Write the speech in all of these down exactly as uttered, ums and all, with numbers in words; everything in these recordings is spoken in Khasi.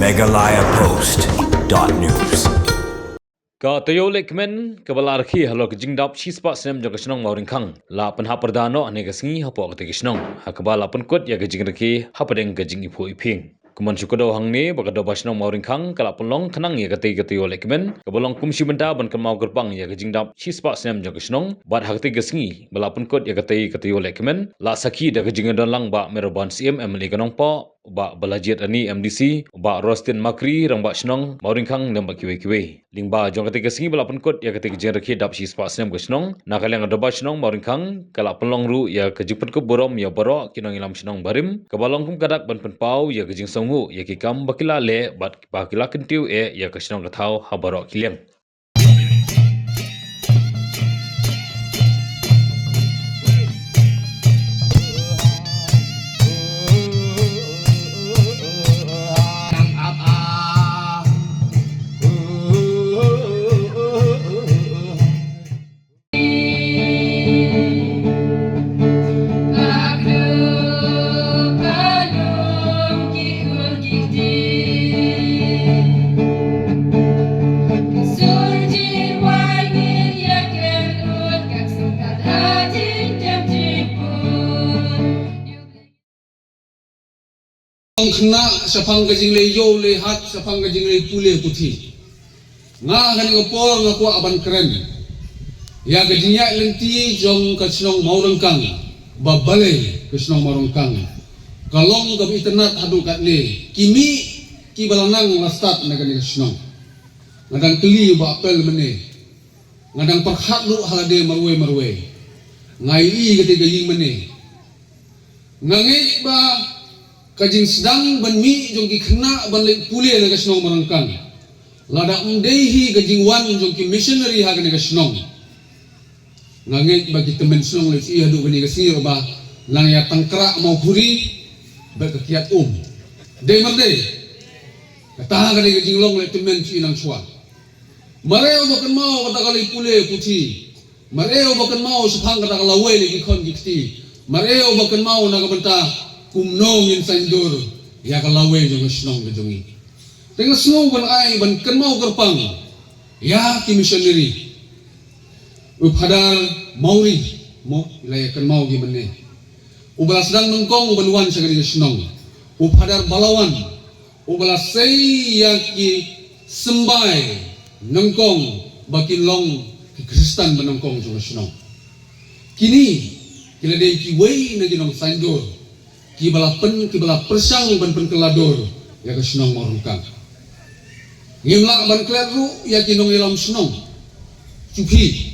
Meghalaya Post dot news. Ka taïew lehkmen kaba la rakhe halor ka jingdap shispah snem jong ka shnong Mawryngkang la pynhap pyrda noh ha kane ka sngi hapoh katei ka shnong, ha kaba la pynkut ïa ka jingrakhe hapdeng ka jingiphuh iphieng. Kumno shu kdew hangne ba ka Dorbar Shnong Mawryngkang ka la pynlong khnang ïa katei ka taïew lehkmen kaba long kum shi bynta ban kynmaw kyrpang ïa ka jingdap shispah snem jong ka shnong, bad ha katei ka sngi ba la pynkut ïa katei ka taïew lehkmen la sakhi da ka jingdon lang Bah Myraban Syiem, M L A ka Nongpoh, Bah Balajied Ani, M D C, Bah Rostin Makri, Rangbah Shnong Mawryngkang, lem bad kiwei kiwei. Lyngba jong katei ka sngi ba la pynkut ïa katei ka jingrakhe dap shispah snem ka shnong, na ka liang ka Dorbar Shnong Mawryngkang ka la pynlong ruh ïa ka jingpynkup burom ïa baroh ki nongïalam shnong barim, kaba long kum ka dak ban pynpaw ïa ka jingsngewnguh ïa ki kam ba ki la leh bad ba ki la kyntiew eh ïa ka shnong ka thaw ha baroh ki liang. Ong khynnah shaphang ka jingleh ïew leh hat, shaphang ka jingleh pule puthi. Nga ha kane ka por nga kwah ban kren ïa ka jingïaid lynti jong ka shnong Mawryngkang, ba balei ka shnong Mawryngkang ka long kaba itynnad haduh katne, ki mih kiba la nang la stad na kane ka shnong. Nga dang kylli u Bah Apel mynne, nga dang pyrkhat ruh ha lade marwei marwei. Nga ïohi katei ka ïing mynne. Nga ngeit ba ka jingsdang ban mih jong ki khynnah ban leit pule na ka shnong Mawryngkang, lada ym dei hi ka jingwan jong ki missionary ha kane ka shnong, nga ngeit ba ki tymmen shnong leit shu ïohi haduh kane ka sngi ruh ba nang ïa tang krah mawkhuri bad ka kiad um. Dei mar dei? Kata ka dei ka jinglong leh tymmen shu ïa nang shuwa. Mareh uba kynmaw kata ka leit pule puthi. Mareh uba kynmaw shaphang kata ka lawei leh ki khon ki kti. Mareh uba kynmaw na ka bynta kumno ngin saiñdur ïa ka lawei jong ka shnong ka jong ngi. Te nga sngew ban ai ban kynmaw kyrpang ïa ki missionary. U Phadar Mawri, mo, la ïa kynmaw ki mynne. Uba la sdang nyngkong ban wan sha kane ka shnong. U Phadar Balawan, uba la sei ïa ki symbai nyngkong ba kin long ki Khristan ba nyngkong jong ka shnong. Kine ki la dei kiwei na ki nongsaiñdur kiba la pyn, kiba la pyrshang ban pynkylla dur ïa ka shnong Mawryngkang. Ngim lah ban klet ruh ïa ki nongïalam shnong. Shu phi,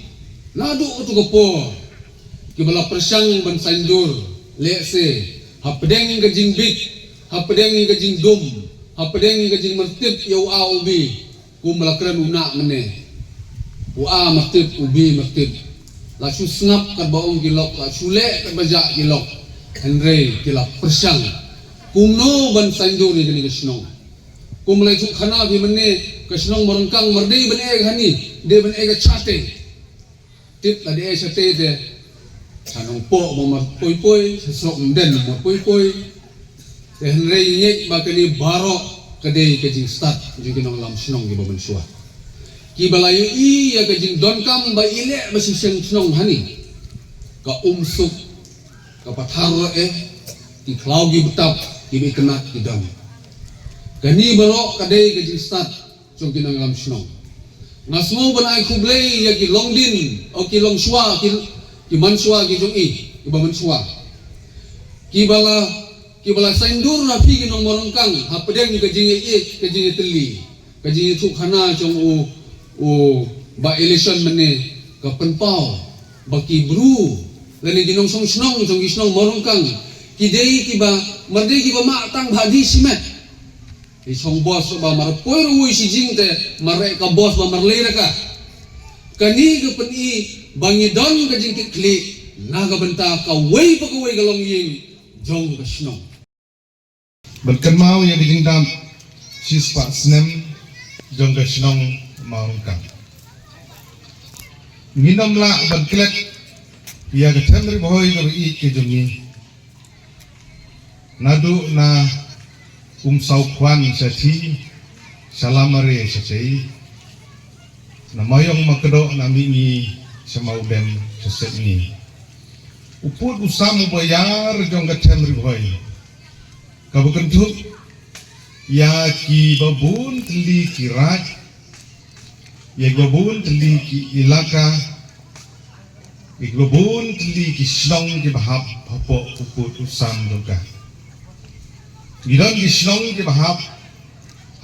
naduh kato ka por kiba la pyrshang ban saiñdur, lehse hapdeng ka jingbit, hapdeng ka jingdum, hapdeng ka jingmyrtip ïa u A u B, kumba la kren u Nah mynne. U A myrtip, u B myrtip. La shu sngap katba ong ki lok, la shu leh katba jah ki lok. Hynrei ki la pyrshang kumno ban saiñdur ïa kane ka shnong. Kumba la ïathuh khana phi mynne, ka shnong Mawryngkang mar dei ban ïeh hangne, dei ban ïeh ka shatei. Tip la dei shatei te, sha Nongpoh ba mar poi poi, sha Sohmynden ba mar poi poi. Te hynrei ngeit ba kane baroh ka dei ka jingstad jong ki nongïalam shnong kiba mynshuwa, kiba la ïohi ïa ka jingdonkam ba i leh ba shisien shnong hangne. Ka um suk, ka pathar roh eh, ki khlaw ki btap, kiba itynnad ki don. Kane baroh ka dei ka jingstad jong ki nongïalam shnong. Nga sngew ban ai khublei ïa ki longdien, o ki longshuwa, ki, ki manshuwa ki jong i, kiba mynshuwa, kiba la, kiba la saiñdur na phi ki nong Mawryngkang hapdeng ka jingïeit, ka jingïatylli, ka jingïathuh khana jong u, u Bah Election mynne, ka pynpaw ba ki bru lane ki nongshong shnong jong ki shnong Mawryngkang ki dei kiba, mar dei kiba mah tang bha di shimet. Ki shong bos ba mar poi ruh wei shi jing te, mar reh ka bos ba mar lei raka. Kane ka pyni ba ngi don ka jingkitkhlieh na ka bynta kawei pa kawei ka longïing jong ka shnong. Ban kynmaw ïa ka jingdap shispah snem jong ka shnong Mawryngkang, ngin ym lah ban klet ïa ka them ri bhoi ka ri ïeit ka jong ngi. Naduh na Umsaw khwan sha thi, sha lamare sha chei. Na Mawïong Makdoh na mihngi, sha Mawdem sha sepngi. U pud u sam uba ïar jong ka them Ri Bhoi, kaba kynthup ïa kiba bun tylli ki raid, ïa kiba bun tylli ki ilaka, ïa kiba bun tylli ki shnong kiba hap hapoh u pud u sam jong ka. Ngi don ki shnong kiba hap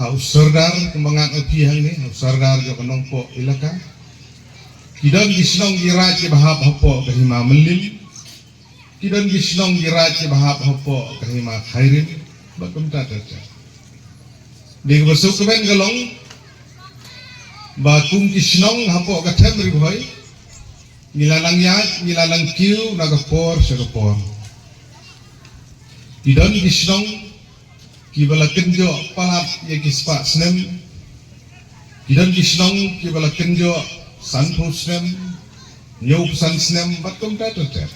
ha u Sordar, kumba ngat ïa phi hangne, ha u Sordar jong ka Nongpoh ilaka. Ki don ki shnong ki raid kiba hap hapoh ka Hima Mylliem. Ki don ki shnong ki raid kiba hap hapoh ka Hima Khyrim, bad kumta ter ter. Dei kaba suk kmen ka long ba kum ki shnong hapoh ka them Ri Bhoi, ngi la nang ïaid, ngi la nang kiew na ka por sha ka por. Ki don ki shnong kiba la kynjoh palat ïa ki spah snem. Ki don ki shnong kiba la kynjoh sanphew snem, hynñiewphew san snem, bad kumta ter ter,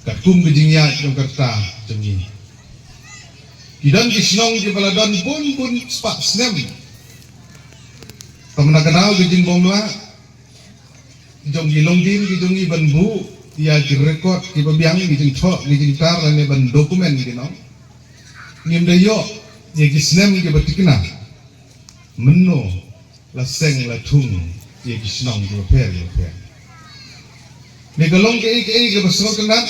katkum ka jingïaid jong ka rta jong ngi. Ki don ki shnong kiba la don bun bun spah snem. Tang na ka daw ka jingbymlah jong ki longdien ki jong ngi ban buh ïa ki record kiba biang, ki jingthoh, ki jingtar, lane ban document ki nong. Ngim da ïoh ïa ki snem kiba thikna mynno la seng la thung ïa ki shnong kiba pher kiba pher. Dei ka long kaei kaei kaba sngewtynnat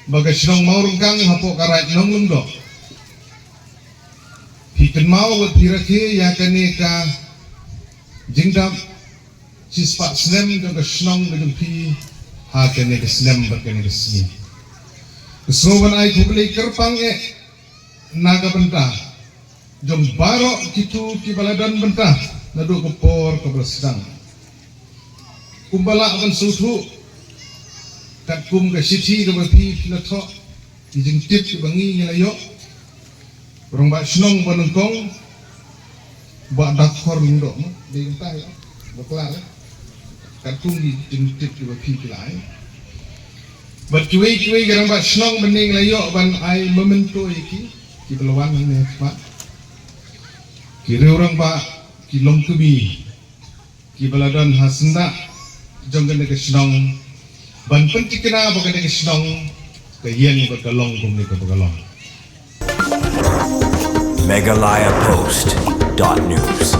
ba ka shnong Mawryngkang hapoh ka raid Nonglumdoh, phi kynmaw bad phi rakhe ïa kane ka jingdap shispah snem jong ka shnong ka jong phi ha kane ka snem bad kane ka sngi. Ka sngew ban ai khublei kyrpang eh na ka bynta jong baroh kito kiba la don bynta naduh ka por kaba la sdang. Kumba lah ban sngewthuh, katkum ka shithi kaba phi phi la thoh, ki jingtip kiba ngi ngi la ïoh, rangbah shnong ba nyngkong, Bah Dakhor Lyngdoh mo, dei kumta ïa, bakla eh. Katkum ki jingtip kiba phi phi la ai. Bad kiwei kiwei ki rangbah shnong ba ngi la ïoh ban ai memento ïa ki, kiba la wan hangne ha khmat. Ki riew rangbah, ki longkmie kiba la don ha syndah jong kane ka shnong, ban pynthikna ba kane ka shnong ka ïeng bad ka long kumne kaba ka long. Meghalaya Post dot news.